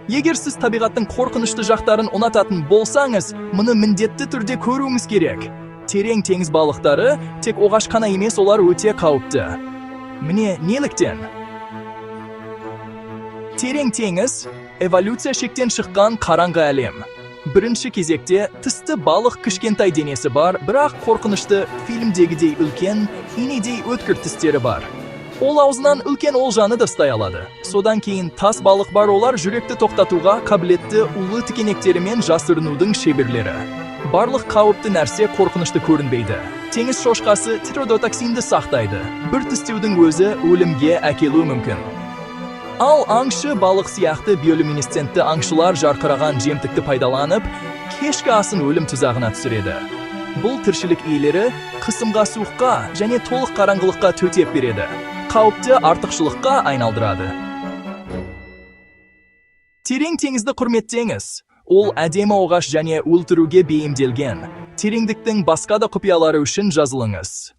Егер сіз табиғаттың қорқынышты жақтарын ұнататын болсаңыз, мұны міндетті түрде көруіңіз керек. Терең теңіз балықтары тек оғаш қана емес, олар өте қауіпті. Міне неліктен. Терең теңіз – эволюция шектен шыққан қараңғы әлем. Бірінші кезекте тісті балық, кішкентай денесі бар, бірақ қорқынышты фильмдегідей үлкен, инедей өткір тістері бар. Ол аузынан үлкен олжаны да ұстай алады. Содан кейін тас балық бар, олар жүректі тоқтатуға қабілетті улы тікенектерімен жасырынудың шеберлері. Барлық қауіпті нәрсе қорқынышты көрінбейді. Теңіз шошқасы тетродотоксинді сақтайды. Бір тістеудің өзі өлімге әкелуі мүмкін. Ал аңшы балық сияқты биолюминесцентті аңшылар жарқыраған жемтікті пайдаланып, кешкі асын өлім тұзағына түсіреді. Бұл тіршілік иелері қысымға, суыққа және толық қараңғылыққа төтеп береді. Қауіпті артықшылыққа айналдырады. Терең теңізді құрметтеңіз. Ол әдемі, оғаш және өлтіруге бейімделген. Тереңдіктің басқа да құпиялары үшін жазылыңыз.